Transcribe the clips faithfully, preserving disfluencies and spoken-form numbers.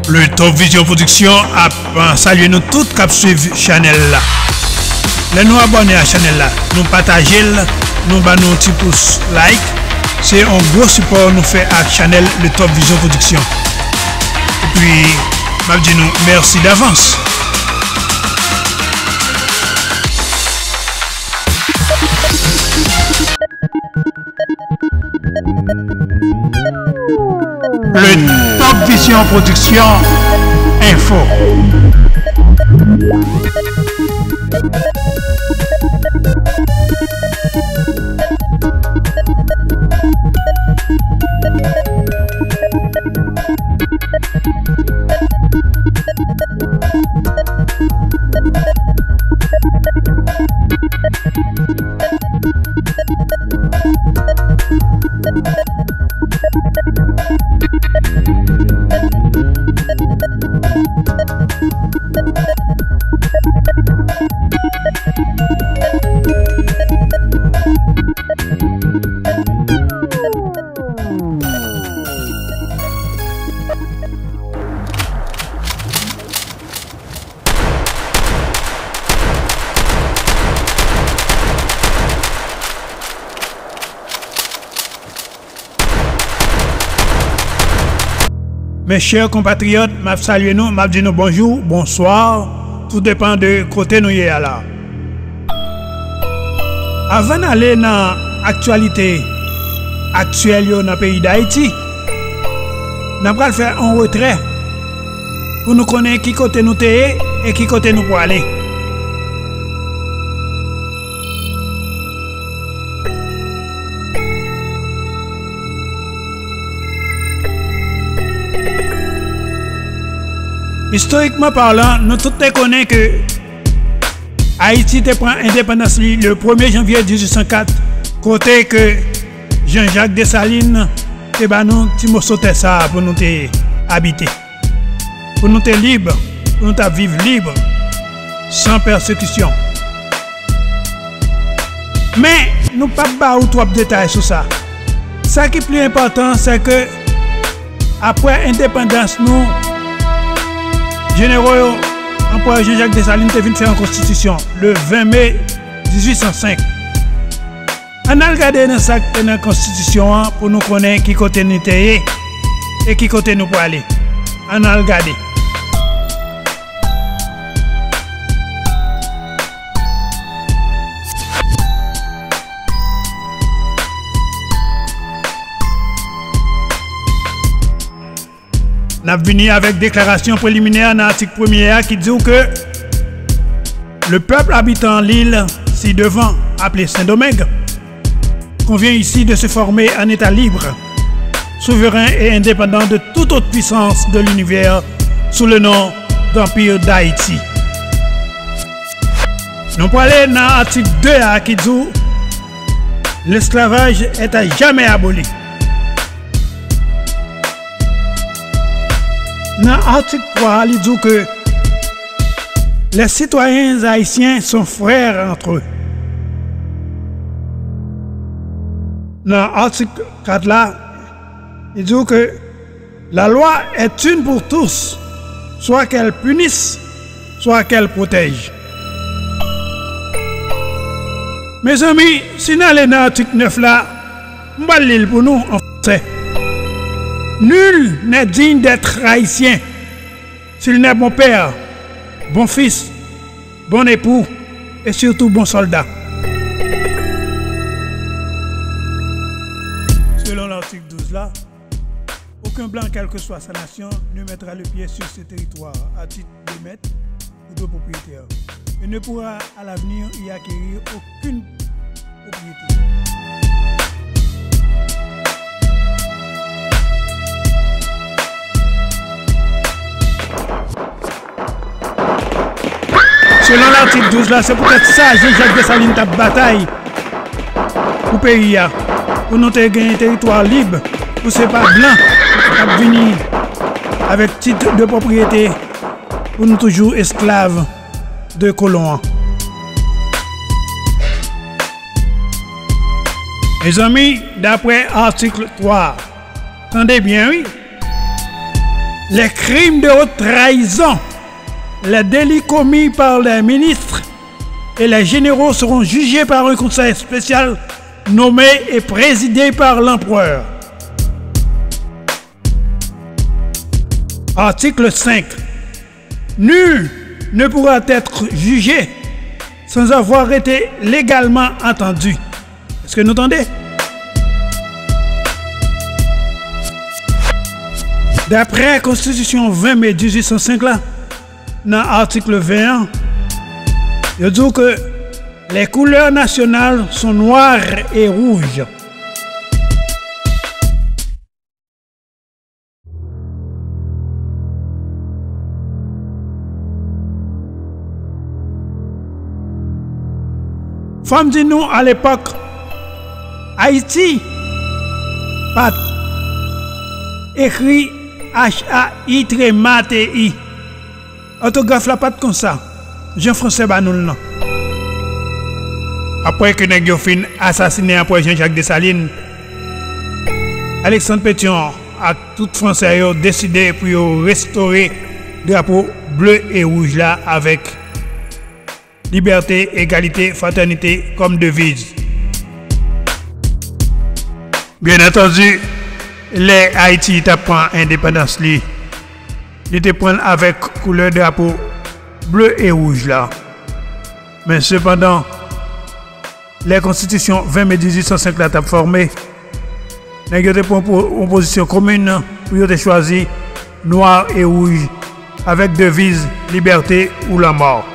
Le Top Vision Production ap, euh, salye nou tout k ap swiv chanèl la. Lè nou abòne a chanèl la, nou pataje l, nou ba nou yon ti pous like, se yon gwo sipò nou fè ak chanèl Le Top Vision Production. Epi, m ap di nou mèsi davans. Le Top Vision Production Info. Mes chers compatriotes, m ap salye nou, m ap di nou bonjou, bonswa, tou depann de kote nou ye a la. Avan n ale nan aktyalite aktyèl yo nan peyi Dayiti, n ap pral fè yon retrè pou nou konnen ki kote nou te ye e ki kote nou prale. Istorikman palan, nou tout te konnen ke Ayiti te pran endepandans li le premye janvye dizuit san kat, kote ke Jean-Jacques Dessalines te ba nou ti moso tè sa a pou nou te abite. Pou nou te lib, pou nou t ap viv lib, san pèsekisyon. Men, nou p ap ba ou twòp detay sou sa. Sa ki pli enpòtan, se ke apre endepandans nou, jenero yo, Anperè Jean-Jacques Dessalines te vin fè yon konstitisyon le ven me dizuit san senk. Ann al gade nan sa k te nan konstitisyon an pou nou konnen ki kote nou te ye e ki kote nou prale. Ann al gade. N ap vini avèk deklarasyon preliminè nan atik premye a ki di w ke le peuple habitant l'île ci-devant, appelée Saint-Domingue, convient ici de se former un État libre, souverain et indépendant de toute autre puissance de l'univers sous le nom d'Empire d'Haïti. Nou prale nan atik de a ki di w, l'esclavage est à jamais aboli. Nan atik twa a, li di w ke les citoyens haïtiens sont frères entre eux. Nan atik kat la, li di w ke la loi est une pour tous, soit qu'elle punisse, soit qu'elle protège. Mezanmi, si n ale nan atik nèf la, m pral li l pou nou an fransè. Nul n'est digne d'être haïtien s'il n'est bon père, bon fils, bon époux et surtout bon soldat. Selon l'article douze la, aucun blanc, quelle que soit sa nation, ne mettra le pied sur ce territoire à titre de maître ou de propriétaire, et ne pourra à l'avenir y acquérir aucune propriété. Selon latik douz la, se poutèt sa Jean Jacques Dessalines t ap batay pou peyi a, pou nou te gen teritwa lib, pou se pa blan k ap vini avèk tit de pwopriyete, pou nou toujou esklav de kolon an. Mezanmi, daprè atik twa, tande byen wi, Les crimes de haute trahison, les délits commis par les ministres et les généraux seront jugés par un conseil spécial nommé et présidé par l'empereur. Article cinq. Nul ne pourra être jugé sans avoir été légalement entendu. Èske nou tande? Daprè Konstitisyon ven me dizuit san senk la, nan atik ven an, yo di w ke les couleurs nationales sont noires et rouges. Fò m di nou, alepòk, Ayiti pa t ekri H A I tire M A T I. Òtograf la pa t konsa, jan fransè ba nou l lan. Apre ke nèg yo fin asasinen Anperè Jean Jacques Dessalines, Alexandre Pétion ak tout fransè yo deside pou yo restore drapo ble e wouj la avèk libète, egalite, fratènite kòm deviz. Byen antandi, lè Ayiti t ap pran endepandans li, li te pran l avèk koulè drapo ble e wouj la. Men sepandan, lè Konstitisyon ven me dizuit san senk la t ap fòme, nèg yo te pran po-, yon pozisyon komin pou yo te chwazi nwa e wouj avèk deviz Liberté ou la mort.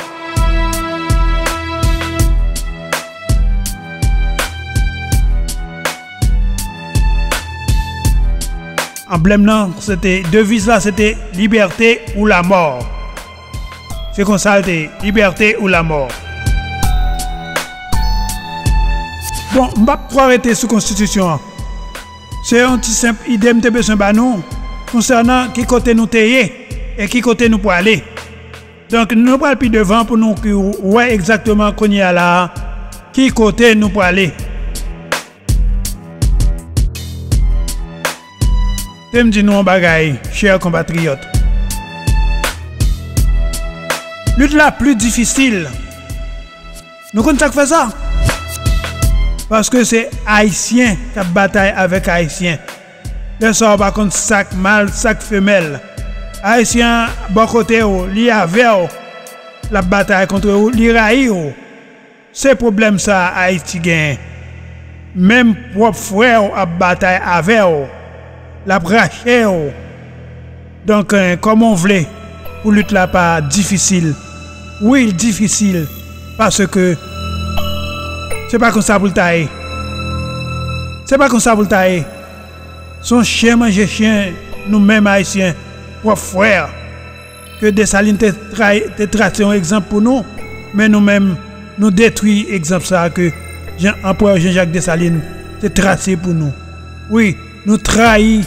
Anblèm nan, se te, deviz la, se te Liberté ou la mort. Se konsa l te ye, Liberté ou la mort. Bon, m p ap twò rete sou konstitisyon an. Se yon ti senp ide m te bezwen ba nou konsènan ki kote nou te ye e ki kote nou prale. Donk, nou pral pi devan pou nou ki wè egzakteman kounye a la a ki kote nou prale. Te m di nou yon bagay, chè konpatriyòt. Lit la pli difisil. Nou konn sa k fè sa? Paske se Ayisyen k ap batay avèk Ayisyen. Lè sa a, w pa konn sa k mal, sa k femèl. Ayisyen an bò kote w, li avè w, l ap batay kont ou, li rayi w. Se pwoblèm sa a Ayiti genyen. Menm pwòp frè w ap batay avè w, l ap rache w. Donk, eh, kòman w vle pou lit la pa difisil? Wi, l difisil, paske se pa konsa pou l ta ye. Se pa konsa pou l ta ye. Se yon chen manje chen, nou menm Ayisyen, pwòp frè. Ke Desalin te tray-, te trase yon egzanp pou nou, men nou menm, nou detwi egzanp sa a ke Jan-, Anperè Jan Jak Desalin te trase pou nou. Wi, nou trayi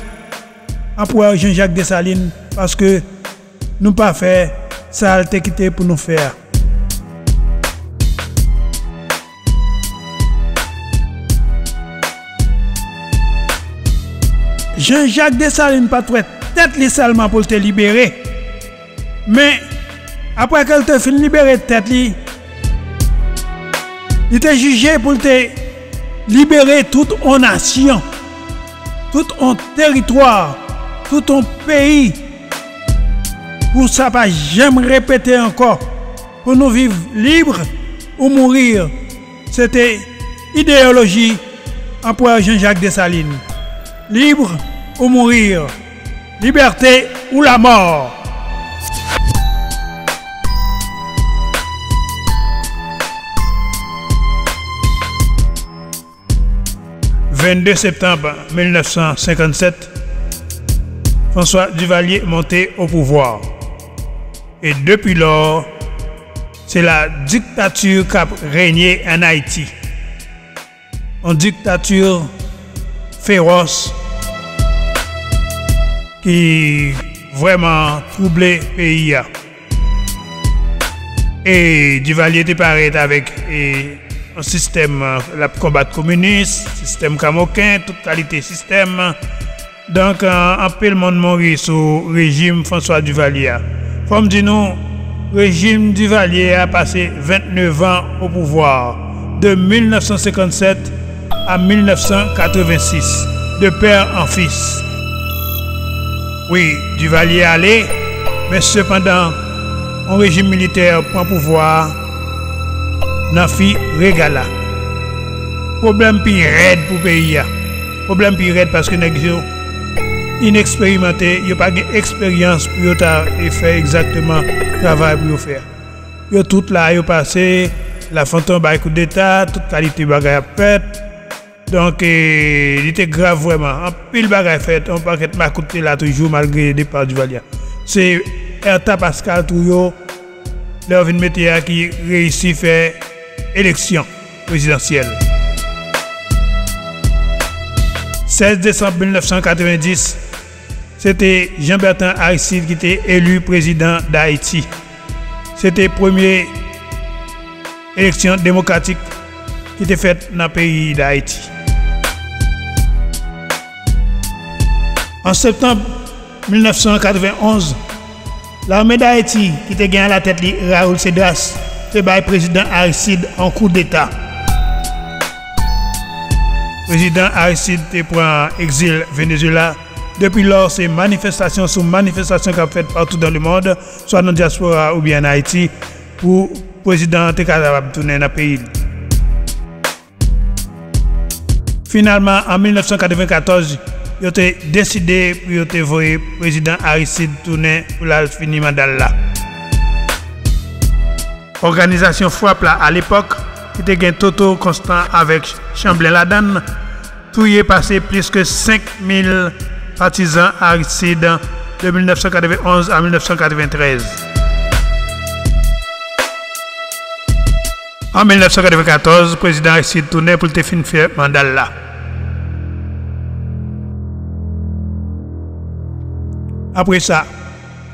Anperè Jan Jak Desalin paske nou pa fè sa l te kite pou nou fè a. Jan Jak Desalin pa t wè tèt li sèlman pou l te libere. Men, apre ke l te fin libere tèt li, li te jije pou l te libere tout on nasyon, tout on teritwa, tout on peyi, pou sa pa janm repete ankò. Pou nou viv libre ou mourir, se te ideyoloji Anperè Jan Jak Desalin. Libre ou mourir, liberté ou la mort. Vennde septanm mil nèf san senkannsèt, François Duvalier monte au pouvoir. Et depuis lors, c'est la dictature k ap règne en Haïti. Yon diktati fewòs ki vrèman twouble peyi a. E Duvalier te parèt avèk, e, yon sistèm, e, l ap konbat kominis, sistèm kamoken, tout kalite sistèm. Donk, euh, anpil moun mouri sou rejim François Duvalier a. Fò m di nou, rejim Duvalier a pase vennnev an o pouvwa, de mil nèf san senkannsèt a mil nèf san katrevensis, de père en fils. Wi, Duvalier ale, men sepandan, yon rejim militè pran pouvwa a nan fi regala. Pwoblèm pi rèd pou peyi a. Pwoblèm pi rèd paske nèg yo ineksperimante, yo pa gen eksperyans pou yo ta fè egzakteman travay pou yo fè a. Yo tout la, yo pase, Lafontan bay koudeta, tout kalite bagay ap fèt. Donk, e, li te grav vrèman. Anpil bagay fèt, yon pakèt makout te la toujou malgre depa Duvalier. Se Hertha Pascal Trouillot, lè yo vin mete a, ki reyisi fè eleksyon prezidansyèl. Sèz desanm mil nèf san katrevenndis, se te Jean Bertrand Aristide ki te eli prezidan Dayiti. Se te premye eleksyon demokratik ki te fèt nan peyi Dayiti. An septanm mil nèf san katrevenn onz, Lame Dayiti, ki te gen alatèt li Raoul Cédras, te bay prezidan Aristide yon koudeta. Prezidan Aristide te pran egzil Venezuela. Depi lò, se manifestasyon sou manifestasyon k ap fèt patou dans le monde, swa nan dyaspora oubyen ann Ayiti, pou prezidan an te kapab tounen nan peyi l. Finalman, an mil nèf san katrevennkatòz, yo te deside pou yo te voye prezidan Aristide tounen pou l al fini manda l la. Òganizasyon FRAPP la, alepòk, ki te gen Toto Constant avèk Chanblen ladan l, touye pase plis ke senk mil patizan Aristide de mil nèf san katrevenn onz a mil nèf san katreventrèz. An mil nèf san katrevennkatòz, prezidan Aristide tounen pou l te fin fè manda l la. Apre sa,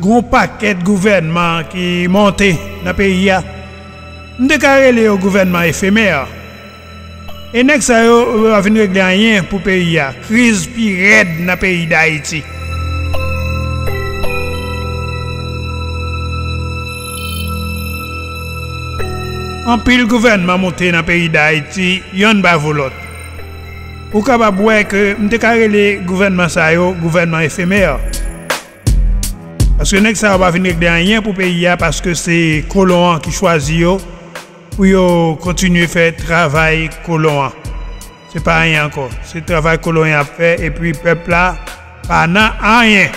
gen yon pakèt gouvènman ki monte nan peyi a. M te ka rele yo gouvènman efemè. E nèg sa yo, yo pa vin regle anyen pou peyi a. Kriz pi rèd nan peyi Dayiti. Anpil gouvènman monte nan peyi Dayiti, yonn pa vo lòt. Ou kapab wè ke m te ka rele gouvènman sa yo gouvènman efemè. Paske nèg sa yo pa vin regle anyen pou peyi a, paske se kolon an ki chwazi yo pou yo kontinye fè travay kolon an. Se pa anyen ankò. Se travay kolon an ap fè, epi pèp la pa nan anyen.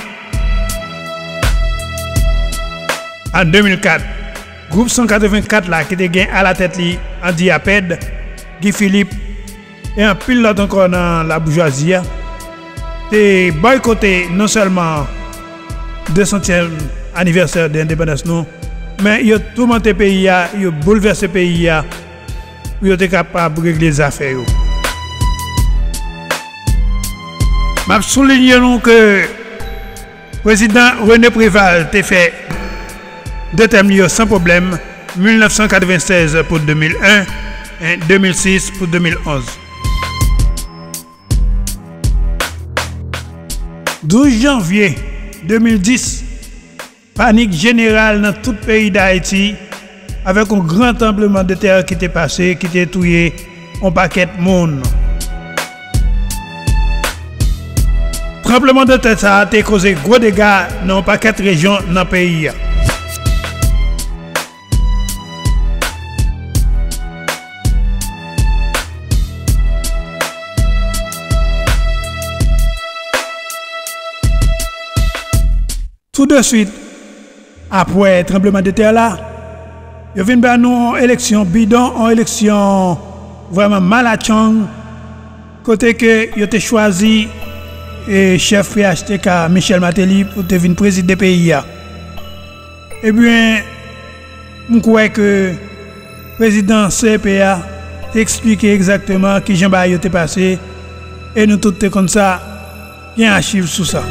An de mil kat, gwoup san katrevenkat la ki te gen alatèt li Andy Apèd, Guy Philippe, e anpil lòt ankò nan laboujwazi a, te bòykote non sèlman de santyèm anivèsè de endepandans nou, men yo toumante peyi a, yo boulvèse peyi a, pou yo te kapab regle zafè yo. M ap soulinye nou ke Prezidan René Préval te fè de tèm li yo san pwoblèm, mil nèf san katrevennsèz pou de mil en, e de mil sis pou de mil onz. Douz janvye de mil dis, panik jeneral nan tout peyi Dayiti, avèk yon gran tranblemanntè ki te pase, ki te touye yon pakèt moun. Tranblemanntè sa a te koze gwo dega nan yon pakèt rejyon nan peyi a. Tou de swit, apre tranblemanntè la, yo vin ba nou yon eleksyon bidon, yon eleksyon vrèman malatchong, kote ke yo te chwazi, e, chèf P H T K, Michel Martelly, pou te vin prezide peyi a. Ebyen, m kwè ke prezidan C E P a te eksplike egzakteman kijan bagay yo te pase, e nou tout te konn sa, gen achiv sou sa.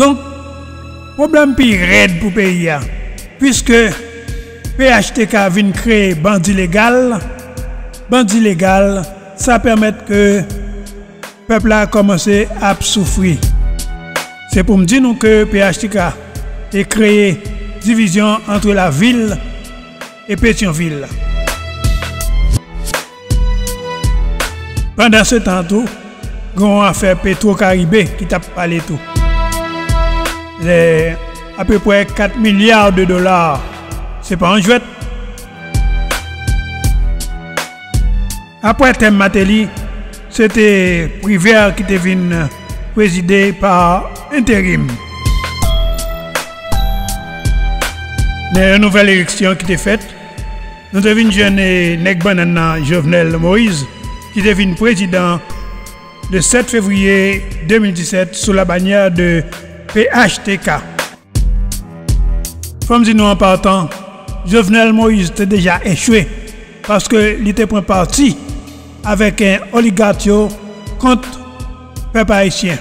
Donk, pwoblèm pi rèd pou peyi a, piske P H T K vin kreye bandi legal, bandi legal, sa pèmèt ke pèp la kòmanse ap soufri. Se pou m di nou ke P H T K te kreye divizyon ant lavil e Petyonvil. Pandan se tan tou, gen yon afè Petro Caribe ki t ap pale tou. Lè apeprè kat milya de dola, se pa yon jwèt. Apre tèm Martelly, se te Privert ki te vin prezide pa enterim. Nan yon nouvèl eleksyon ki te fèt, nou te vin jwenn, eh, nèg bannann nan, Jovenel Moïse, ki te vin prezidan le sèt fevriye de mil disèt sou la banyè de P H T K. Fò m di nou an patan, Jovenel Moïse te deja echwe paske li te pran pati avèk, eh, oligat yo kont pèp ayisyen.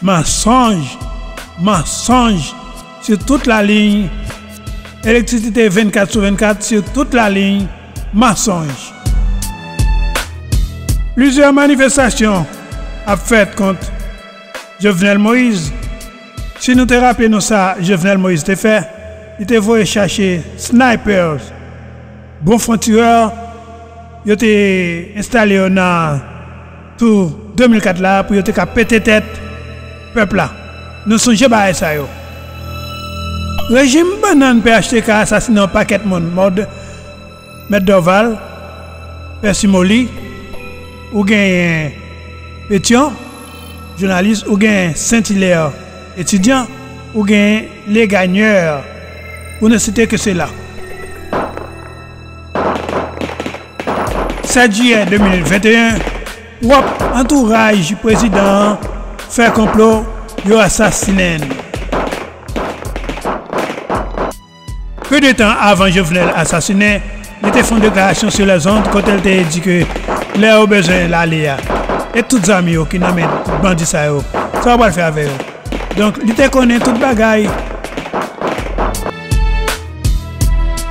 Mansonj, mansonj sou tout la liy. Elektrisite vennkat sou vennkat sou tout la liy. Mansonj. Plizyè manifestasyon ap fèt kont Jovenel Moïse. Si nou te raple nou sa Jovenel Moïse te fè, li te voye chache snipers, bon franc-tireur, yo te enstale yo nan tou de mil kat la pou yo te ka pete tèt pèp la. Nou sonje bagay sa yo. Rejim bannann P H T K asasinen yon pakèt moun, mòd Mèt Dorval, Pèsi Moli, ou genyen Petyon, jounalis, ou genyen Sent Ilè, etidyan, ou genyen Leganyè, pou ne site ke sela. Sèt jiyè de mil venteyen, pwòp antouraj prezidan an fè konplo, yo asasinen l. Peu de tan avan Jovenel asasinen, li te fè yon deklarasyon sou lèzond kote l te di ke lè yo bezwen l ale a, e tout zam yo ki nan men bandi sa yo, sa yo pral fè avè yo. Donk, li te konnen tout bagay.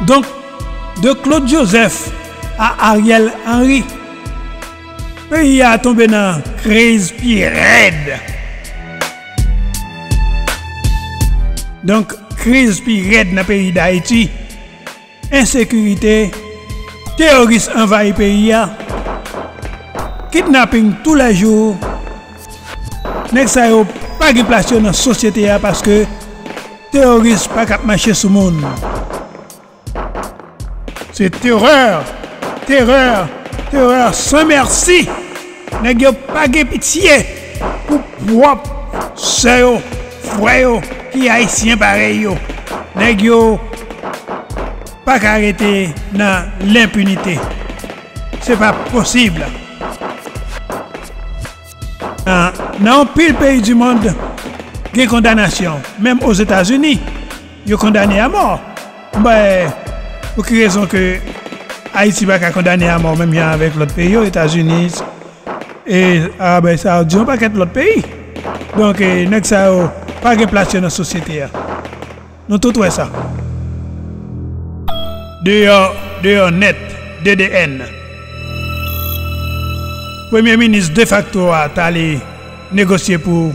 Donk, de Claude Joseph a Ariel Henry, peyi a tonbe nan kriz pi rèd. Donk, kriz pi rèd nan peyi Dayiti, ensekirite, teyoris anvayi peyi a, kidnaping toulèjou. Nèg sa yo pa gen plas yo nan sosyete a paske teyoris pa ka ap mache sou moun. Se terè, terè, terè san mèsi. Nèg yo pa gen pitye pou pwòp sè yo, frè yo ki ayisyen parèy yo. Nèg yo pa ka rete nan lenpinite. Se pa posib. Nan, nan anpil peyi di mond, gen kondanasyon. Menm Ozetazini, yo kondane a mò. M pa wè pou ki rezon ke Ayiti pa ka kondane a mò menm jan avèk lòt peyi yo, Etazini, e Arab Saoudi, yon pakèt lòt peyi. Donk, e, nèg sa yo pa gen plas yo nan sosyete a. Nou tout wè sa. Deyò, deyò nèt, D D N. Premye minis defakto a t ale negosye pou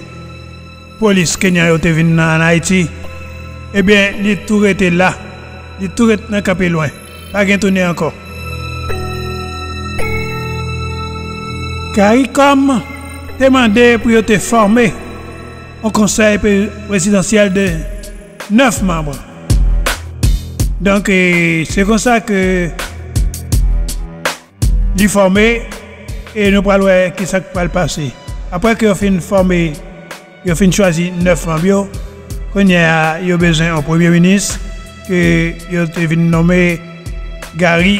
polis kenyan yo te vin nan, ann Ayiti. Ebyen, li tou rete la. Li tou ret nan kanpe lwen. Pa gen tounen ankò. Caricom te mande pou yo te fòme yon konsèy pe-, prezidansyèl de nèf manm. Donk, e, se konsa ke li fòme, e nou pral wè kisa k pral pase. Apre ke yo fin fòme, yo fin chwazi nèf manm yo, kounye a, yo bezwen yon premye minis ke yo te vin nonmen Garry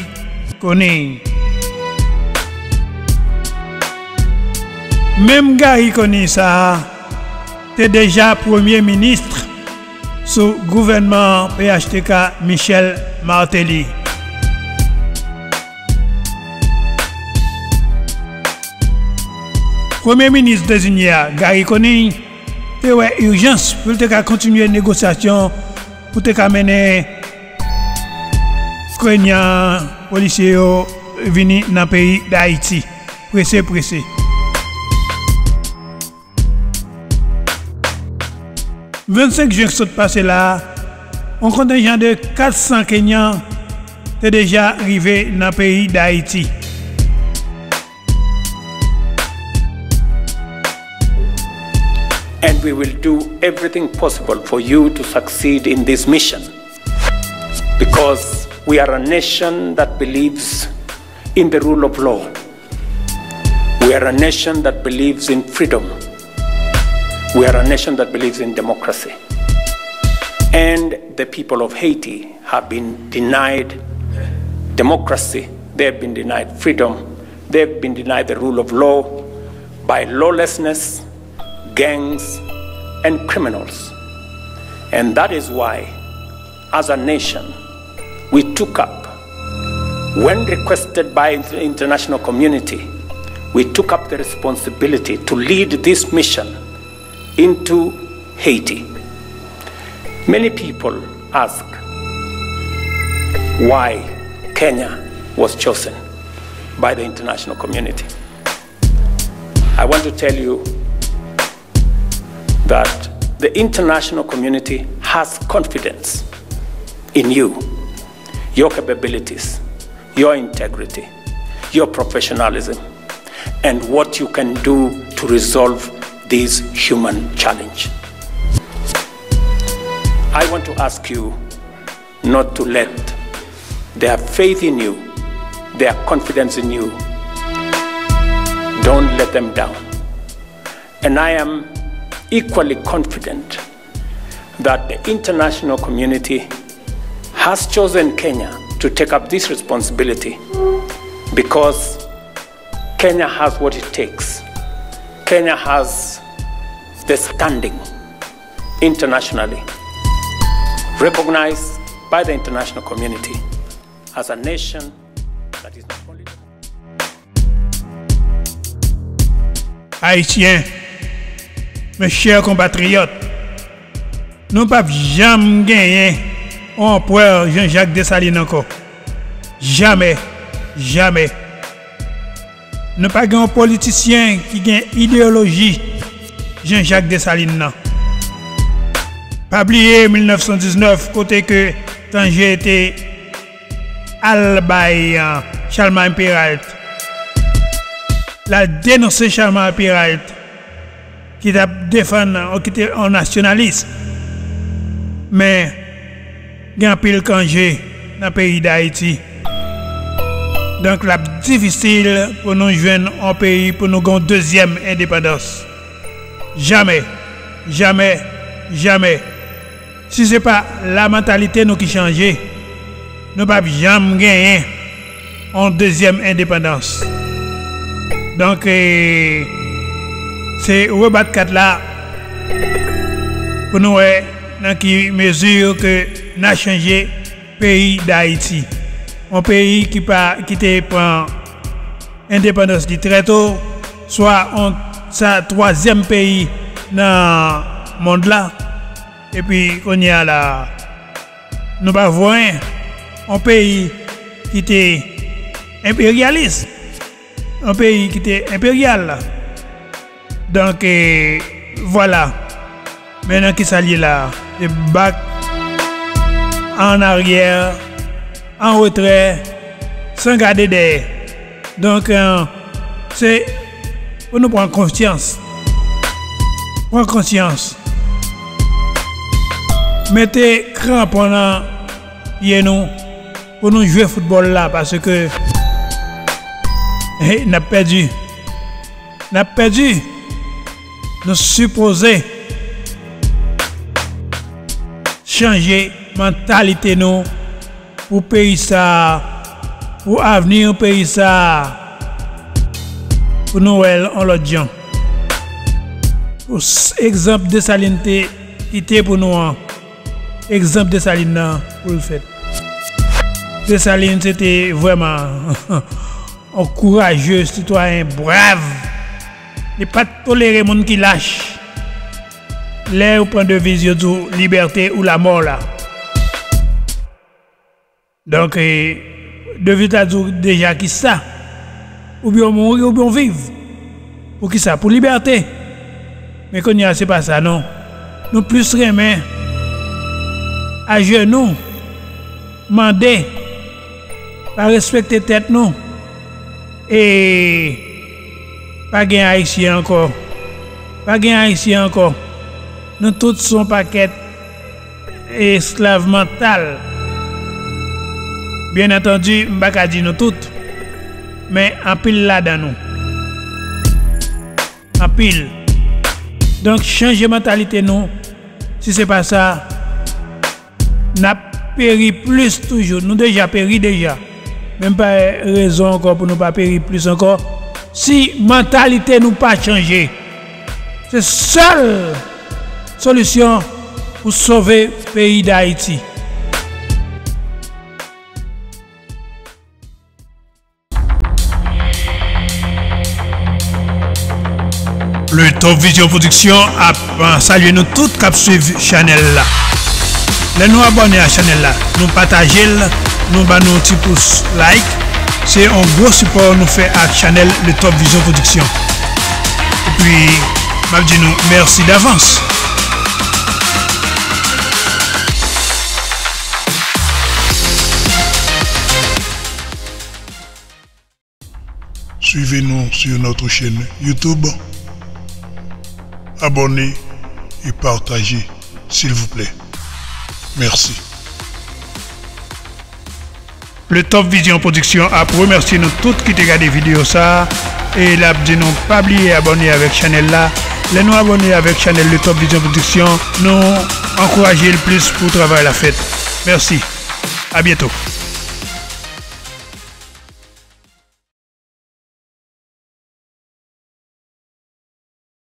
Conille. Menm Garry Conille sa a te deja premye minis sou gouvènman P H T K Michel Martelly. Premye minis dezinye a, Garry Conille, te wè ijans pou l te ka kontinye negosyasyon pou te ka mennen Kenyan polisye yo vini nan peyi Dayiti. Prese, prese. Vennsenk jen k sot pase la a, yon kontenjan de kat san Kenyan te deja rive nan peyi Dayiti. And we will do everything possible for you to succeed in this mission, because we are a nation that believes in the rule of law. We are a nation that believes in freedom. We are a nation that believes in democracy. And the people of Haiti have been denied democracy. They have been denied freedom. They have been denied the rule of law by lawlessness, gangs, and criminals. And that is why, as a nation, we took up, when requested by the international community, we took up the responsibility to lead this mission into Haiti. Many people ask why Kenya was chosen by the international community. I want to tell you that the international community has confidence in you, your capabilities, your integrity, your professionalism, and what you can do to resolve this human challenge. I want to ask you not to let their faith in you, their confidence in you, don't let them down. And I am equally confident that the international community has chosen Kenya to take up this responsibility because Kenya has what it takes. Kenya has the standing internationally, recognized by the international community as a nation that is not only Ayisyen, mes chers compatriotes, nou p ap janm genyen yon anperè Jean-Jacques Dessalines ankò. Jamè, jamè. Nou pa gen yon politisyen ki gen ideyoloji Jean-Jacques Dessalines nan. Pa bliye mil nèf san diznèf, kote ke Tanger te al bay, euh, Charlemagne Péralte. L al denonse Charlemagne Péralte, ki t ap defann, ki te yon nasyonalis. Men, gen anpil kanje nan peyi Dayiti. Donk, l ap difisil pou nou jwenn yon peyi, pou nou gen yon dezyèm endepandans. Jamè, jamè, jamè. Si se pa la mantalite nou ki chanje, nou p ap janm genyen yon dezyèm endepandans. Donk, e, se rebat kat la pou nou wè nan ki mezi ke n a chanje peyi Dayiti. Yon peyi ki pa, ki te pran endepandans li trè to, swa yon, sa twazyèm peyi nan mond la. Epi kounye a la, nou pa voyen, yon peyi ki te enperyalis, yon peyi ki te enperyal. Donk, e, vwala. Men nan kisa l ye la? Se back en arrière, an retrè, san gade dèyè. Donk, e, se pou nou pran konsyans. Pran konsyans. Mete kranpon nan pye nou pou nou jwe foutbòl la, paske, hey, n ap pèdi. N ap pèdi. Nou sipoze chanje mantalite nou pou peyi sa a, pou avni peyi sa a, pou nou wè l yon lòt jan. Pou s-, egzanp Desalin te kite pou nou an, egzanp Desalin nan pou l fèt. Desalin se te vrèman yon kouraje sitwayen brav. Li pa t tolere moun ki lach. Lè yo pran deviz, yo di w, "Liberté ou la mort" la. Donk, e, deviz la di w deja kisa. Oubyen w mouri, oubyen w viv. Pou kisa? Pou libète. Men kounye a, se pa sa, non. Nou plis renmen ajenou, mande, pa respekte tèt nou. E pa gen Ayisyen ankò. Pa gen Ayisyen ankò. Nou tout se yon pakèt esklav mantal. Byen antandi, m pa ka di nou tout, men anpil ladan nou. Anpil. Donk, chanje mantalite nou. Si se pa sa, n ap peri plis toujou. Nou deja peri deja. Men m pa wè rezon ankò pou nou pa peri plis ankò. Si mantalite nou pa chanje, se sèl solisyon pou sove peyi Dayiti. Le Top Vision Production ap, euh, salye nou tout k ap swiv chanèl la. Lè nou abòne a chanèl la, nou pataje l, nou ba nou yon ti pous like, se yon gwo sipò nou fè ak chanèl Le Top Vision Production. Epi, m ap di nou mèsi davans. Suivez-nous sur notre chaîne YouTube. Abonnez et partagez, s'il vous plaît. Merci. Le Top Vision Production ap remèsye nou tout ki te gade videyo sa a, e l ap di nou pa bliye abòne avèk chanèl la. Lè nou abòne avèk chanèl Le Top Vision Production, nou ankouraje l plis pou travay la fèt. Mèsi. A byento.